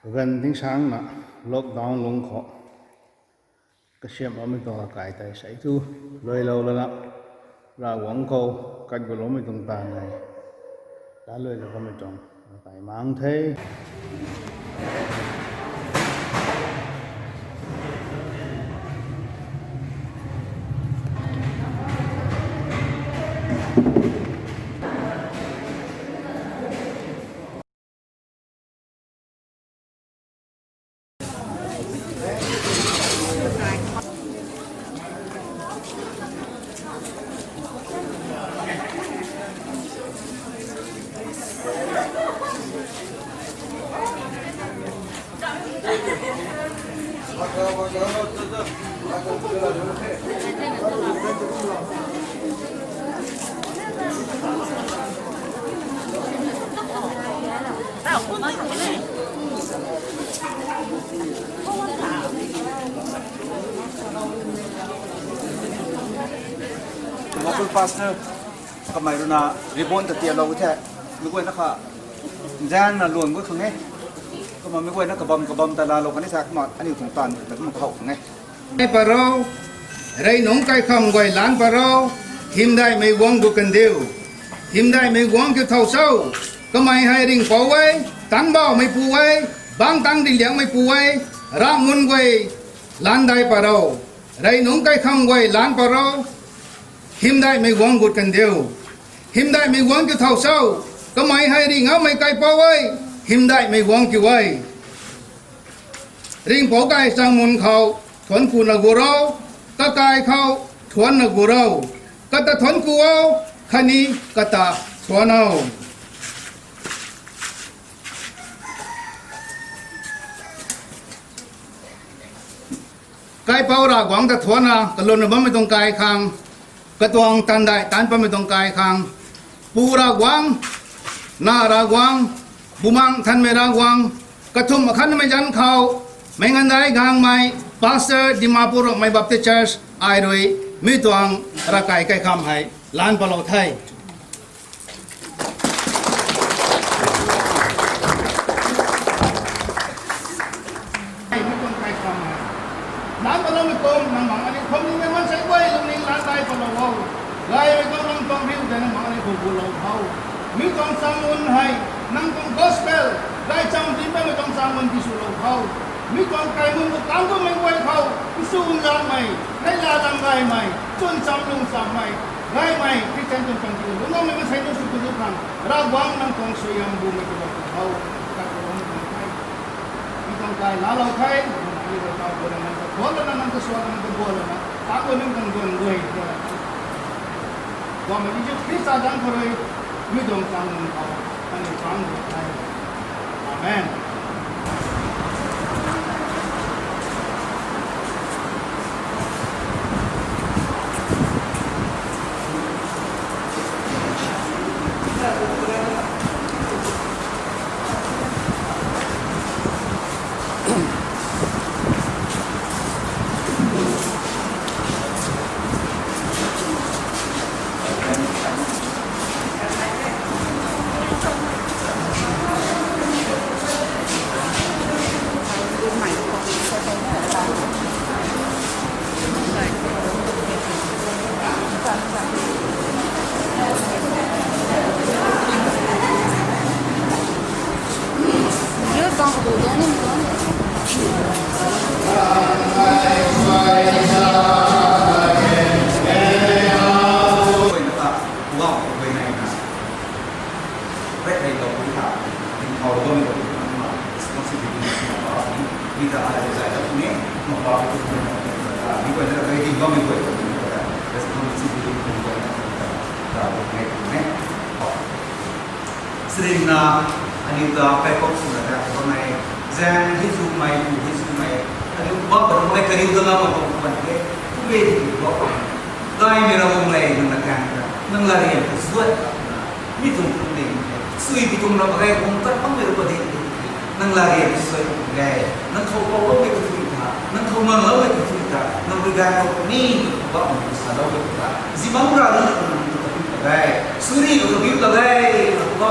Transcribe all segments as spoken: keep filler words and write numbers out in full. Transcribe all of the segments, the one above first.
Kaganv tingsangna lockdown lungc khou kasiamh bammei tuang ravkai tei sei thu luailou lana Ravguangc khou kat guloumei tuang taanv hei ta luailou kamei tuang ravkai mang the. Local pastor kamei ruina ribbon ta tialou the. Mi guayna kha zaengna luan gui khang e. Kumna mi guayna kabam kabam ta laalou kan e sa kumna aniu tuang taanv ta kumna kahow khang e. Dai parou, rey nungc kaikham guay laanc parou, hymdaihmei guangc gut kandiu. Hymdaihmei guangc kiu thow cho, kamei hei ringhpouc e, tangc bauhmeipu e, bangc tangc diliangmeipu e, ravmun guay laanc dai parou, rey nungc kaikham guay laanc parou, hymdaihmei guangc gut kandiu. Hymdaihmei guangc kiu thow cho, kamei hei ringngaumei kaipouc e, hymdaihmei guangc kiu e. Ringhpouc kai changmun khou thuanc kuna gu ro, kakai khou thuanna gu ro, kata thuanc ku o, khatni kata thuanc o. Kaipouc Ravguangc ta thuanna kalumna bammei tuang kai khang, katuang taanv dai taanc patmei tuang kai khang, Pu Ravguangc, Nac Ravguangc, Bumaengh Nthanmei Ravguangc, kathumh akhatnamei zanc khou, Meicnganvdai Gangmei, Pastor, Dimapur Rongmei Baptist Church, ai rui mi tuang ravkai kaikham hei laanc palou the. Laanc paloumei kum nang bangc aniu khou ni mei maansei guay lungning laanc dai palou o. Gaymei tuang nang tuang riu tei nang bangc aniu khou gulou tho. Mi tuang changmun hei, nang tuang gospel, gaychamv dinc patmei tuang changmun tiswlou tho. Mi tuang kaimun khou kang bammei guay khou, Jisu nzaengmei, neihla zang gaymei, chwn cham lung chammei, gaymei, Christian tuang panty lungcloumei maansei nunc sw tu khang, Ravguangc nang tuang suaihiam bumei kalou tho, kat kalou tho. Mi tuang kai laalou the, mi tuang kai guay nang ta thuanc lana nang ta suan nang ta guan lana, ta guay nang tuang duan guay, Ravguangc Jisu Khrista zanc khou rui, mi tuang changmun khou, nang ni chang guay the. Amen. Ret hei lou pui tha, tingthau lou bammei guay, nang ma responsibility nang ma pa ni, mi ta ai zay ta puni, ma pa puni, mi guay na ravgay ding bammei guay, responsibility nang guay na, ta, ta, ta, ta, ta, Sirina, aniu ta kaikhouc swna ta, bammei, zaeng hei zumei, pu hei zumei, aniu ba bammei kariu ta lama bam pan the, tu be di bam. Gaymei Ravguangc le, nang na kang ta, nang la rian ta zuat ta na, mi tuang pumling, sui bi tuang na bagai hung tat bammei rupa di di. Nang la rian ta zuat ta bagai, nang khou pau loumei kathui ta, nang khou ngang loumei kathui ta, nang rui gan khou ni, ba mei sa loumei ta, zibam ra ni, nang ta kathui ta gai, suri ta kathui ta gai, Mi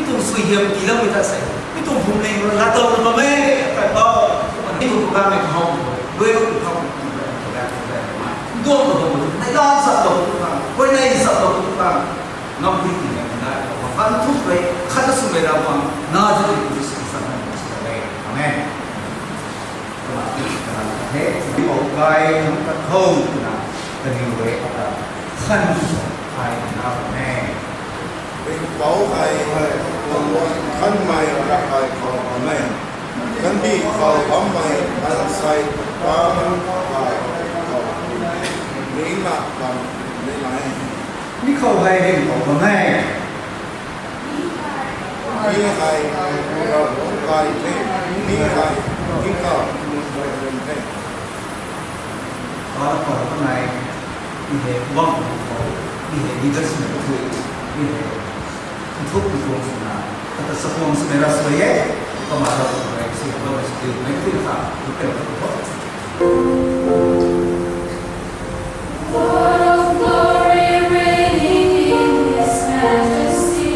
tuang suaihiam tiiloumei ta sei, mi tuang phumling rui latow na bam e, kai pau. Mi tuang tuang kamei khou, lui tuang khou, duang na bam e, nai la sa tuang tuang, koi nai sa tuang tuang, ngam pui ti nai nai, kan thuk rui, khat na sw rui ra bam, na zi ti sw sa na sw rui. Amen. Kumna ti kana the, Ringhpouc kai nunc ta khou twna, kaniw rui ata khan ai na bam e. Ringhpouc kai, khanmei ata kai khou bam e. Kandih khou bammei maansei ta kai khou, ringna bam ni nai. Mi khou hei Ringhpouc bam e. Mi hei Ravguangc kai the, mi hei tingkauh nunc rui the. Ata khou kanei, mi hei bam khou, mi hei leaders mei thui, mi hei nthuk mi tuang swna, kata sa tuang swmei ra sw e, kumna Ravguangc rui si, kumna si, mei thui na tha, mi kan tha tho. Lord of glory, reigning in his majesty,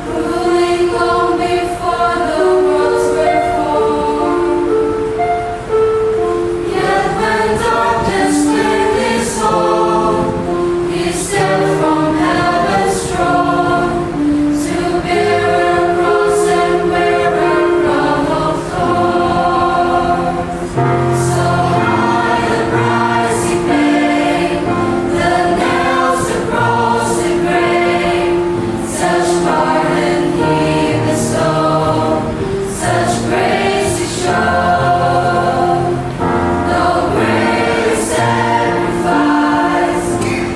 ruling long before the worlds were formed. Yet when darkness clearly saw, he stepped from heaven's throne to bear a cross and wear a crown of thorns. So high the price he paid, the nails, the cross, the grave, such pardon he bestowed, such grace he showed. No greater sacrifice,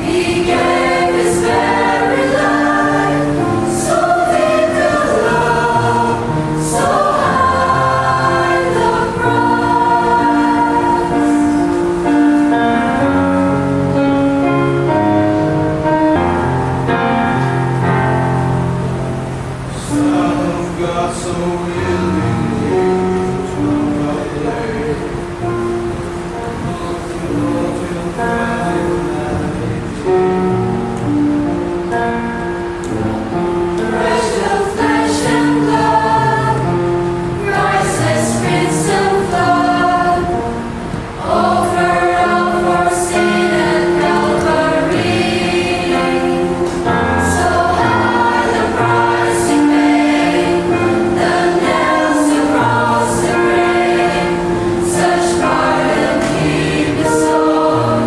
he gave his very life. So deep the love, so high the price. Son of God, so willingly to our place. Flesh of flesh and blood, Christ as Prince of love, offer up for sin at Calvary. So high the price he paid, the nails, the cross, the grave, such pardon he bestowed,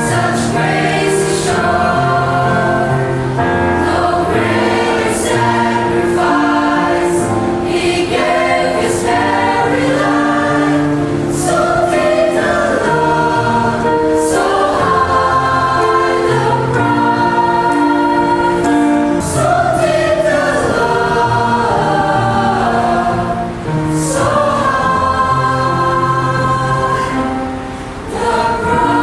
such grace he showed. No greater sacrifice, he gave his very life. So deep the love, so high the price. So deep the love, so high the price.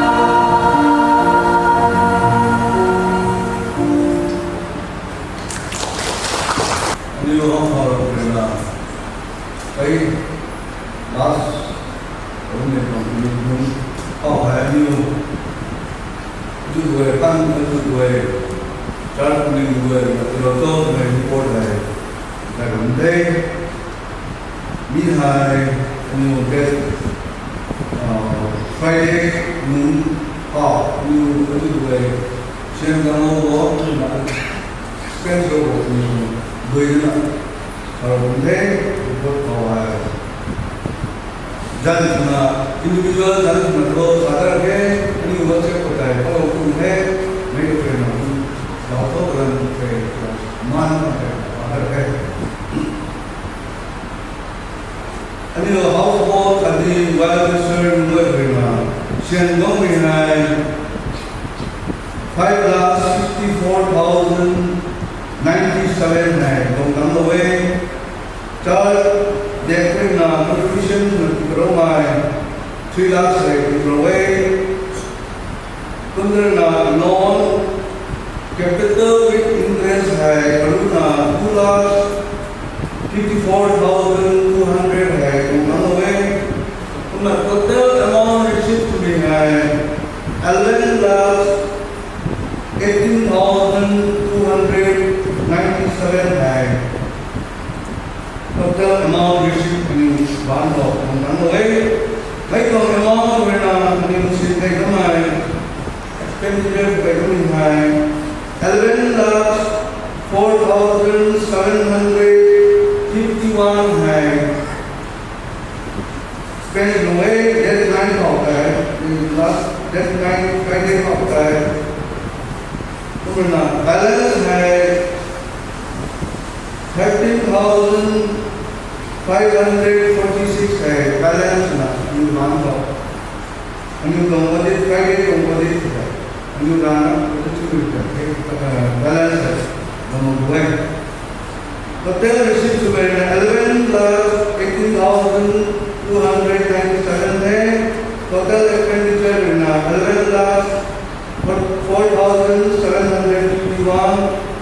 Aniu hang khou rui na, ei, last, rui na, rui na, oh, hei aniu, tu guay, kan, tu guay, church ning guay, na tu lo to, na report hei, na ram de. Mi hei, aniu date, ah, Friday nung, ah, aniu atu guay, sian gang o bo, aniu na, spend o bo, aniu, guay na, ah, ram de, report khou hei. Zan swna, individual zan swna tho, sa dar ke, aniu WhatsApp khou tei, follow kum the, mei ka pray na, zau tho, zan pray, man ka pray, sa dar ke. Aniu household khatni well-wisher nunc guay rui na, sian guangmei hei, five lakh sixty-four thousand ninety-seven hei guang tang lou e. Church dek rui na contribution na tiparoumei, three lakhs hei tiparou e. Kumna loan, capital with interest hei, karuna two lakh fifty-four thousand two hundred hei, kumna lou e. Kumna total amount received twmei hei, eleven lakh eighty thousand two hundred ninety-seven hei total amount receipt kaniw baan khou tang tang lou e. Mei tuang amount rui na kaniw sin kei kamei expenditure kei kamei hei eleven lakhs four thousand seven hundred fifty-one hei spend lou e, deadline khou tei, last deadline Friday khou tei. Kumna balance hei thirteen thousand five hundred forty-six hei balance na aniw baan khou. Aniw tuang audit, Friday tuang audit hei aniw rana audit chu balance hei bam mak e. Total receipt swmei na eleven lakh eighteen thousand two hundred ninety-seven the. Total expenditure na eleven lakh four thousand seven hundred fifty-one,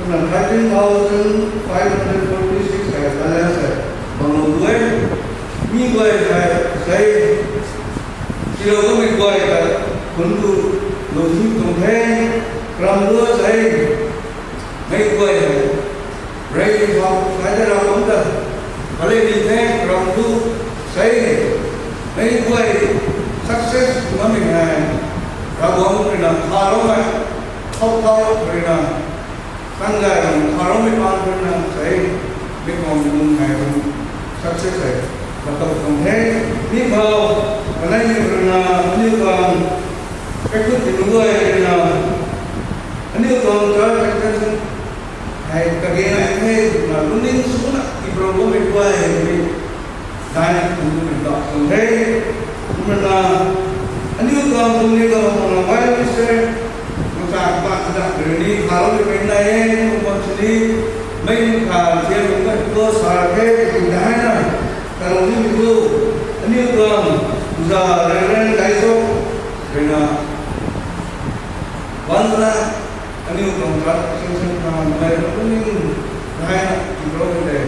na thirteen thousand five hundred forty-six hei balance hei bam mak e. Mi guay hei sei tirou kamei guay ta khun tu lou tu tuang the, ram lu sei. Mei guay hei rei hau kai ta ram bam ta, kale ni the ram tu sei. Mei guay success mamei hei Ravguangc rui na kharoumei, khou khou rui na, tang gay rui kharoumei paan rui na sei. Mei kuang lung hei rui success hei katou tuang the. Mi khou kanei ni rui na aniw tuang kaikhut ti guay rui na aniw tuang church extension hei kage nai the na lungning suna tiprou bammei guay hei mi daina khun tu mei ta tuang the. Kumna aniw tuang lungning tuang na wai mi se, masa pa ta rui ni kharoumei pei nai e, kumna sini mei kha thiam mei tu sa the, tu daina kalou ni tu aniw tuang za Reverend Daisok rui na one lakh aniw tuang church extension khang mei lungning daina tiprou mei tei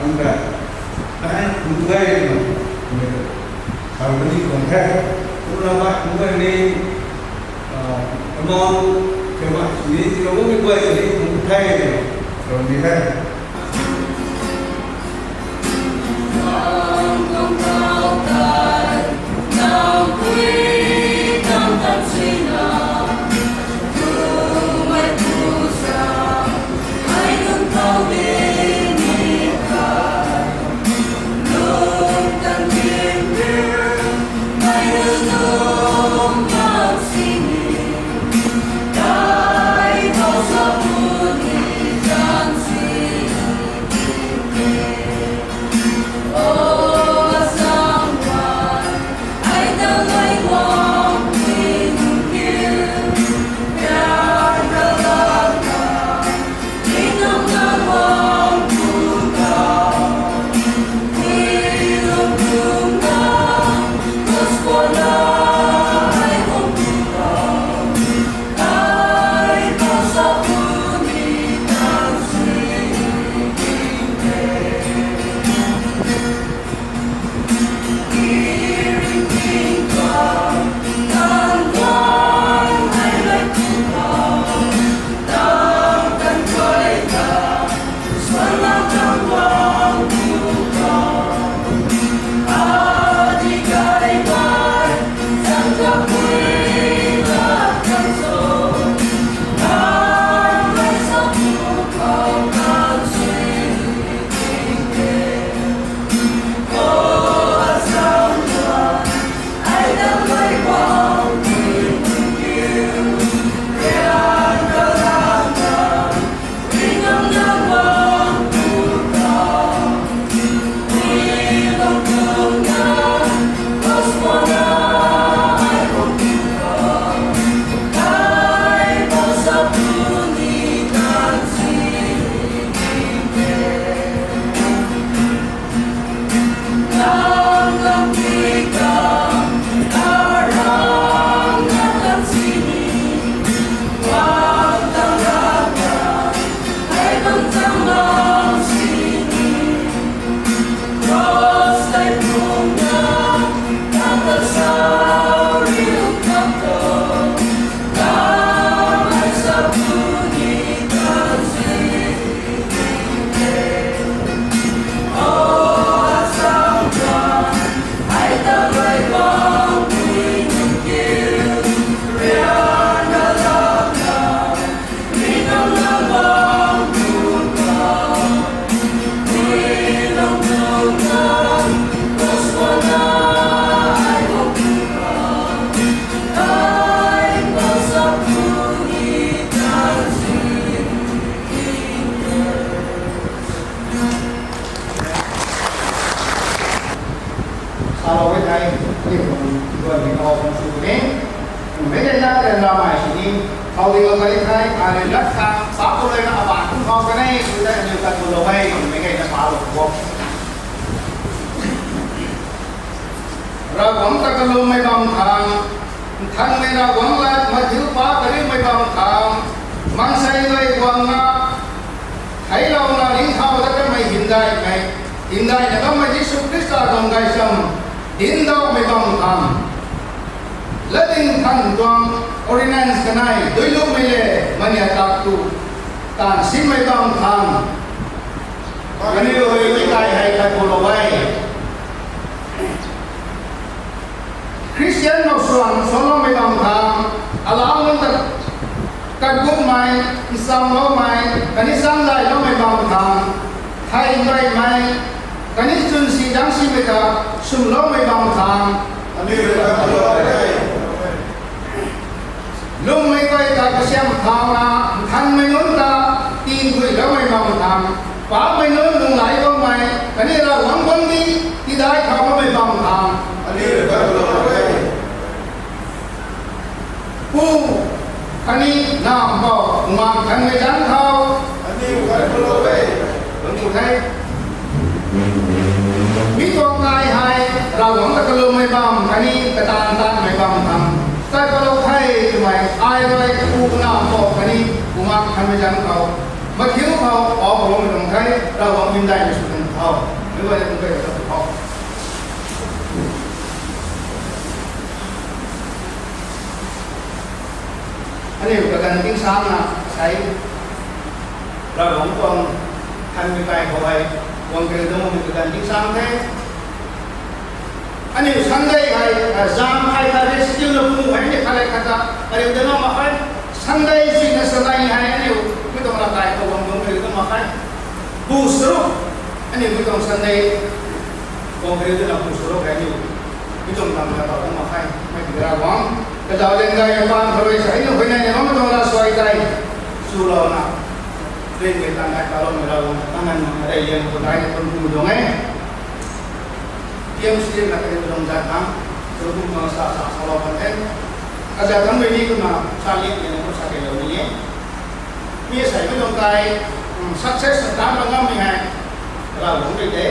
ang ta daina khun tu e na, mei ta sa ni tuang the. Kumna mei khun tu ni amount kema sini tirou bammei guay ni khun the na, ram ni the. Mei kei na ryanramei sini, khou ding lou kari thei, ai rui lat khang, sa khou rui na aban kum khou kanei, tui tei aniu tat khou lou e, mei kei na pa lou bo. Ravguangc ta kalummei bam khang, nthanmei Ravguangc lat, mathiu pa kariumei bam khang, maansei rui guangna, heilouna ringcthau dat kanmei hymdaihmei, hymdaihna bammei Jisu Khrista tuang gaychamv, dindaumei bam khang, latdyng than tuang ordinance kanei, duilupmei le, mania tak tu, taanv sinmei bam khang, kaniw rui mi kai hei tat khou lou e. Khristian nowsuan suanloumei bam khang, alau nunc ta katgutmei, nchamloumei, khatni chamdailoumei bam khang, thei mbeimei, khatni chwnsi dangsimei ta swmloumei bam khang, lwmmei guay ta kasiam thauna, nthanmei nunc ta tinthuiloumei bam khang, paapcmei nunc lunghlaic bammei, khatni Ravguangc guangcdic tidai thau bammei bam khang, pu khatni namv khou, Bumaengh Nthanmei zanc khou, lungc ku the. Mi tuang kai hei, Ravguangc ta kalummei bam khatni kataanv tatmei bam khang, tat khou lou the twmei, ai rui pu, namv khou khatni Bumaengh Nthanmei zanc khou, mathiu khou, paap khou loumei tuang the, Ravguangc hymdaihmei sw kan tho. Mi guay na tu kai ta tho. Aniu kaganv tingsaengna sei, Ravguangc tuang nthanmei kai khou hei, guang kariu dungmei kaganv tingsaeng the. Aniu Sunday hei, zang hei khat de schedule na pu hei ni khat le khat ta kariu dungna mak khe. Sunday sina Sunday hei aniu mi tuang ravkai khou guang dungc kariu dungc mak khe. Bu saruk, aniu mi tuang Sunday guang kariu dungna bu saruk hei aniu mi tuang lam kata dungc mak khe. Mei tiki Ravguangc kazauh lian gay na paan khou rui sa aniu huayney na bammei tuang ravsuai tei chulouna, rinmei tang kai kaloumei Ravguangc ta tanganv na rey lian khou daina thuanc ku tuang e. T M C na kaniw tuang zat khang, tuang sa sa salou kan the. Kazat khang rui ni kumna sa lian ni na sa keylou ni e. Mi sei mi tuang kai, success na taanc bam ngammei hei, Ravguangc rui de.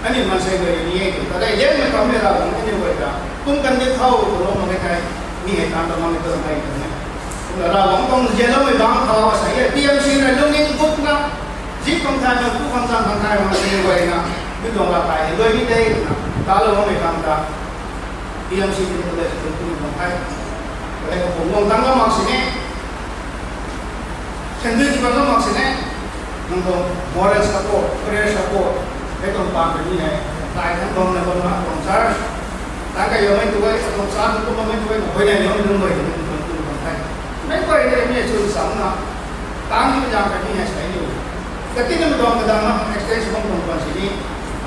Aniu maansei guay ni e, kadai liangmei kammei Ravguangc aniu guay ta kum kan di tho, twlou mak khe thei, mi hei taanc bam ngammei tuang hei tuang e. Kumna Ravguangc tuang zianloumei bangc khou asei e, T M C na lungning gutna, zip khang thay na, tu khang zang khang thay na, aniu guay na, mi tuang ravkai hei luai ni de, na, taloumei khang ta, T M C ni college tuang tu bam the. College khou guang tang bam mak sini, sandui ti bam mak sini, nang tuang moral support, prayer support, hei tuang paan ni hei, tai thang bam na bam na tuang church, tang kailoumei tu e, tuang church tu bammei tu e, huayney ni hon nunc guay ni tuang tu bam the. Mei guay ni mi chwn samna, tang ni zang kani hei sei ni. Katinamei tuang kadang na extension bam tuang tuang sini,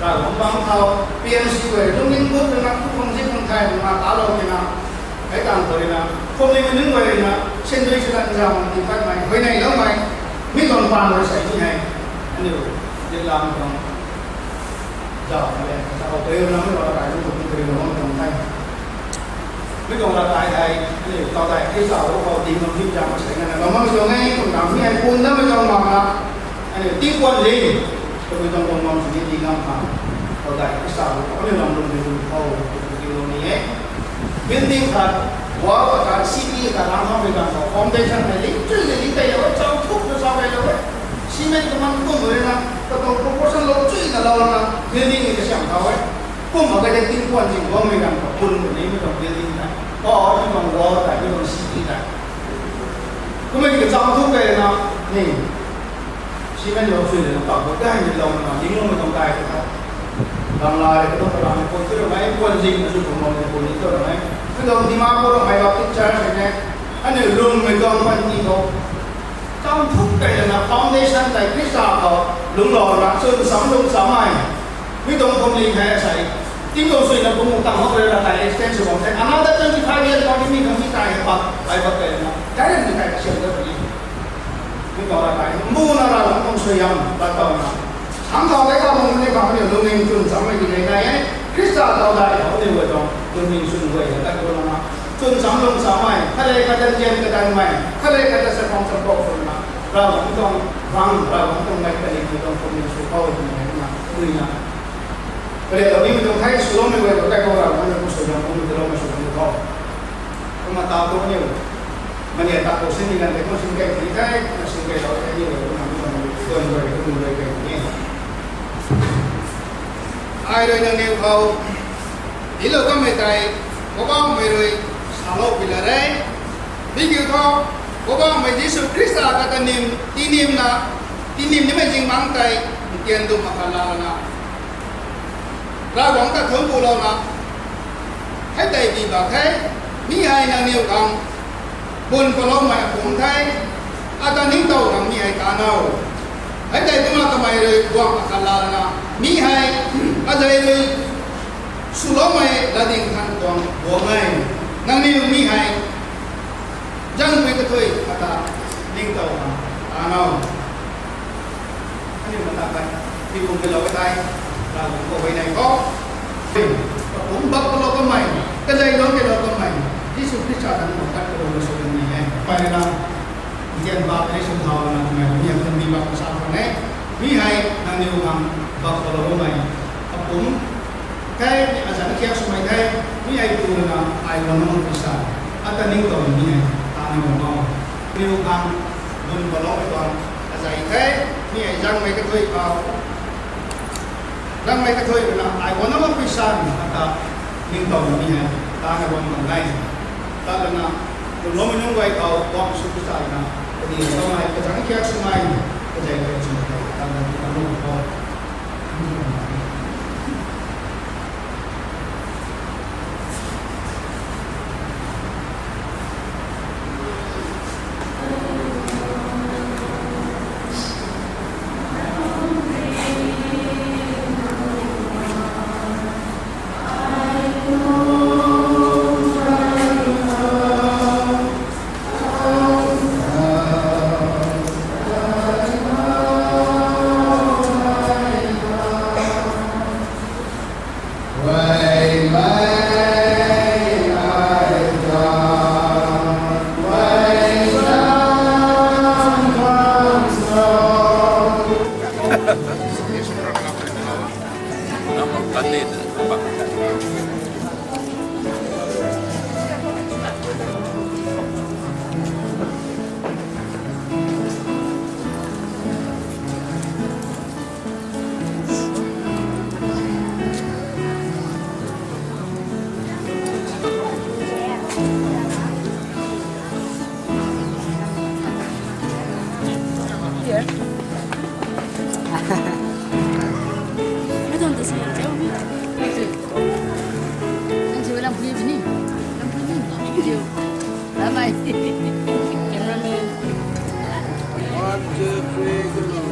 Ravguangc bangc khou, P M C guay lungning gut na, tu khang zip khang thay na, talou tina, hei tang khou rui na, kumhmei nunc guay rui na, sandui sila nzam ti patmei, huayneyloumei, mi tuang paan rui sei ni hei, aniu, zip lam tuang, zauh na le, zauh pui na, mi tuang ravkai nunc khou, mi tuang ravkai nunc khou, mi tuang ravkai hei, aniu, taw dai, hei zauh khou, ting bam tim zam sei na, na, bam mi tuang e, kum na, mi hei pun na, mi tuang bam na, aniu, tingpuan ling, kumhmei tuang bam bam sini ting ngam khang, taw dai, hei zauh khou, aniu lam lung di lung khou, tinglu ni e. Building khat, wall khat, city khat, ram khat, building khat, foundation hei, ling chui na ling keylou e, chau thuk na chau keylou e. Cement kaman kum rui na, katuang proportion lou chui na lou na, building ni kasiam thau e. Kum mak khe thei tingpuan zing guangmei ganv khou pun pun ni mi tuang building tei. Kau ni tuang wall tei, mi tuang city tei. Kummei kachang thu kei na, ni. Cement lou sui na, kap khou gaymei lou na, ling loumei tuang kai khou ta. Bangla rui katuang karamei pun tu ramei, puan zing na sw tuang loumei pun ni tu ramei. Mi tuang Dimapur ramei Baptist Church hei ne, aniu lwmmei tuang panty khou. Cham thuk kei lana foundation tei Khrista khou lungclou na, chwn sam lung sam e. Mi tuang phuamling hei asei. Tingkum suina pung tang hok rui na tei extend sw bam the. Another twenty five years khou ni mi tuang mi kai hei pat, kai pat kei lana. Direct mi kai kasiam dat puni. Mi tuang ravkai. Mbu na Ravguangc tuang suaihiam, lat tau na. Sam thau kei khou mung ni khou ni lungning chwn sammei ti nei nai e. Khrista tau dai khou ni guay tuang. Tun ning swn guay ta tat khou lana, chwn cham lung chamei, khat le khat ta nzian kadanmei, khat le khat ta sa khang cham khou swna, Ravguangc tuang bang, Ravguangc tuang mei kaniw tuang phuamling sw khou twmei na, ui na. Kale lou nimei tuang thei swloumei guay ta tat khou Ravguangc na kum sw ram kum ta loumei sw ram khou. Kumna ta tu niu. Mania ta khou sin ni ganv tei kum sin kai ti thei, na sin kai lou thei ni lou na kum na kum guay kum guay kai ni. Ai rui nangniw khou dinclou kanmei tei, Poubauhmei rui salou pi la re. Mi kiu thu, Poubauhmei Jisu Khrista kata nim, tinim na, tinim nimei zingbangc tei, ntian dum akhat lana, Ravguangc ta thuancku louna, hei tei di bak the, mi hei nangniw khang, bun paloumei apumc the, ata ningtow khang mi hei ta no. Hei tei kumna kamei rui guang akhat lana, mi hei, azei rui, swloumei latding than tuang guang e. Nangniw mi hei, zangmei kathuic ata ningtow khang ta no. Aniu mata kai, mi kum kalou e tei, Ravguangc khou huayney khou. Kapumc bak kalou kamei, kazei lou kalou kamei, Jisu Khrista ta nang tat kalou na sw kan ni e. Pai na, nzian bak ni swn thau na kamei, mi hei kan mi bak kasa khang e, mi hei nangniw khang bak kalou kamei, kapumc, kei ni azanc khiak swmei the, mi hei tu lana ai guang na mak pui sa, ata ningtow ni hei, ta ni guang o. Nangniw khang, bun paloumei tuang, azei the, mi hei zangmei kathuic khou, zangmei kathuic rui na ai guang na mak pui sa, ata ningtow ni hei, ta ni guang bam e. Ta lana, bun loumei nunc guay khou, guang sw pui sa na, kadi loumei, kazanc khiak swmei, kazei khiak swmei, ta lana, ta lana, One, two, three, go.